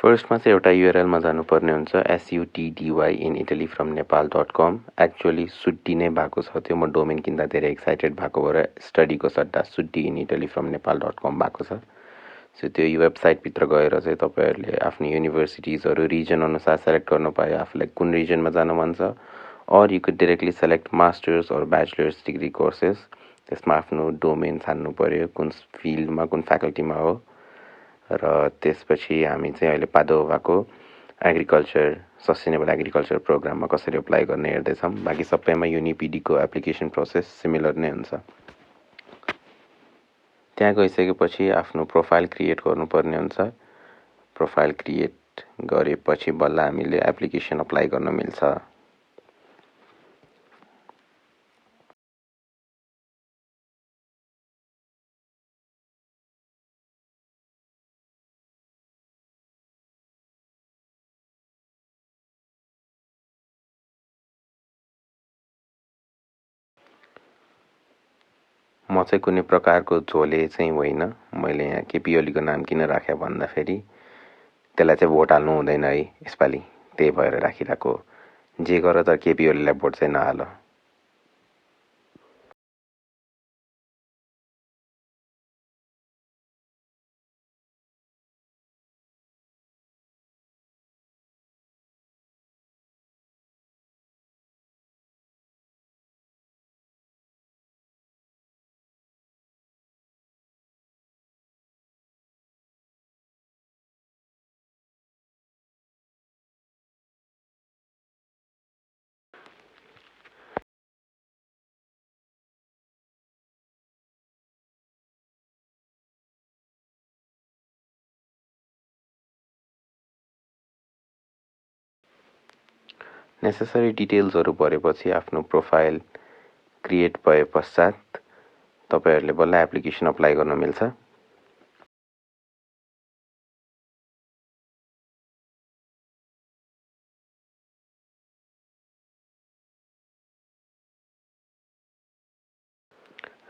फर्स्टमा चाहिँ एउटा युआरएलमा जानुपर्ने हुन्छ SUTDY in Italy from Nepal.com। Actually सुट्टी नै भएको छ त्यो, म डोमेन किन्दा धेरै एक्साइटेड भएको भएर स्टडीको सट्टा सुट्टी इन इटली फ्रम नेपाल.com भएको छ। सो त्यो वेबसाइटभित्र गएर चाहिँ तपाईँहरूले आफ्नो युनिभर्सिटिजहरू रिजन अनुसार सेलेक्ट गर्नु पायो आफूलाई कुन रिजनमा जानु मन छ, और you could directly select masters और ब्याचलर्स डिग्री कोर्सेस। त्यसमा आफ्नो डोमेन छान्नु पर्यो, कुन फिल्डमा कुन फ्याकल्टीमा हो, र त्यसपछि हामी चाहिँ अहिले पादोभाको एग्रिकल्चर सस्टेनेबल एग्रिकल्चर प्रोग्राममा कसरी अप्लाई गर्ने हेर्दैछौँ। बाँकी सबैमा युनिपिडीको एप्लिकेसन प्रोसेस सिमिलर नै हुन्छ। त्यहाँ गइसकेपछि आफ्नो प्रोफाइल क्रिएट गर्नुपर्ने हुन्छ। प्रोफाइल क्रिएट गरेपछि बल्ल हामीले एप्लिकेसन अप्लाई गर्न मिल्छ। म चाहिँ कुनै प्रकारको झोले चाहिँ होइन। मैले यहाँ केपी ओलीको नाम किन राखेँ भन्दाखेरि त्यसलाई चाहिँ भोट हाल्नु हुँदैन है यसपालि, त्यही भएर राखिरहेको। जे गर तर केपी ओलीलाई भोट चाहिँ नहाल। नेसेसरी डिटेल्सहरू भरेपछि आफ्नो प्रोफाइल क्रिएट भए पश्चात तपाईँहरूले बल्ल एप्लिकेसन अप्लाई गर्न मिल्छ।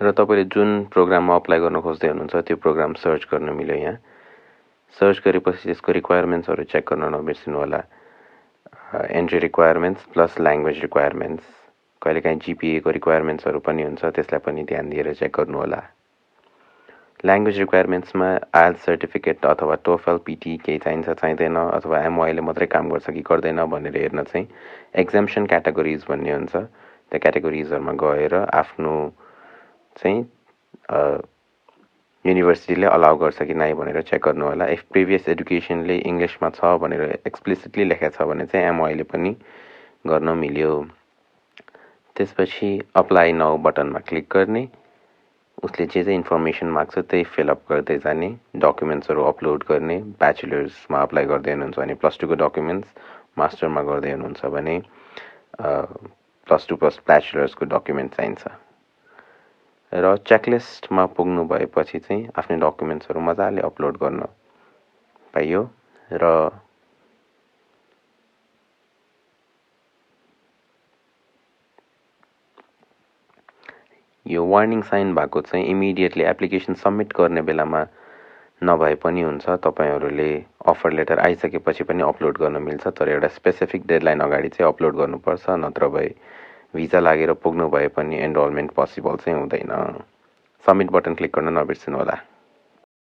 र तपाईँले जुन प्रोग्राममा अप्लाई गर्न खोज्दै हुनुहुन्छ त्यो प्रोग्राम सर्च गर्न मिल्यो। यहाँ सर्च गरेपछि त्यसको रिक्वायरमेन्ट्सहरू चेक गर्न नबिर्सिनु होला। Entry requirements plus language requirements, कहिलेकाहीँ जिपिएको रिक्वायरमेन्ट्सहरू पनि हुन्छ, त्यसलाई पनि ध्यान दिएर चेक गर्नु होला। ल्याङ्ग्वेज रिक्वायरमेन्ट्समा आइएल्टिएस सर्टिफिकेट अथवा टोफल पिटी केही चाहिन्छ चाहिँदैन, अथवा एमओआईले मात्रै काम गर्छ कि गर्दैन भनेर हेर्न चाहिँ एक्जाम्सन क्याटेगोरिज भन्ने हुन्छ। त्यो क्याटेगोरिजहरूमा गएर आफ्नो चाहिँ युनिभर्सिटीले अलाउ गर्छ कि नै भनेर चेक गर्नु होला। इफ प्रिभियस एडुकेसनले इङ्ग्लिसमा छ भनेर एक्सप्लिसिटली लेखेको छ भने चाहिँ एमओआईले पनि गर्न मिल्यो। त्यसपछि अप्लाई नाउ बटनमा क्लिक गर्ने, उसले जे चाहिँ इन्फर्मेसन माग्छ त्यही फिलअप गर्दै जाने, डकुमेन्ट्सहरू अपलोड गर्ने। ब्याचलर्समा अप्लाई गर्दै हुनुहुन्छ भने +2को डकुमेन्ट्स, मास्टरमा गर्दै हुनुहुन्छ भने +2 प्लस ब्याचलर्सको डकुमेन्ट चाहिन्छ। र चेकलिस्टमा पुग्नु भएपछि चाहिँ आफ्नो डकुमेन्ट्सहरू मजाले अपलोड गर्न पाइयो। र यो वार्निङ साइन भएको चाहिँ इमिडिएटली एप्लिकेसन सबमिट गर्ने बेलामा नभए पनि हुन्छ। तपाईँहरूले अफर लेटर आइसकेपछि पनि अपलोड गर्न मिल्छ, तर एउटा स्पेसिफिक डेडलाइन अगाडि चाहिँ अपलोड गर्नुपर्छ, नत्र भए भिजा लागेर पुग्नु भए पनि एनरोलमेन्ट पोसिबल चाहिँ हुँदैन। सबमिट बटन क्लिक गर्न नबिर्सिनु होला।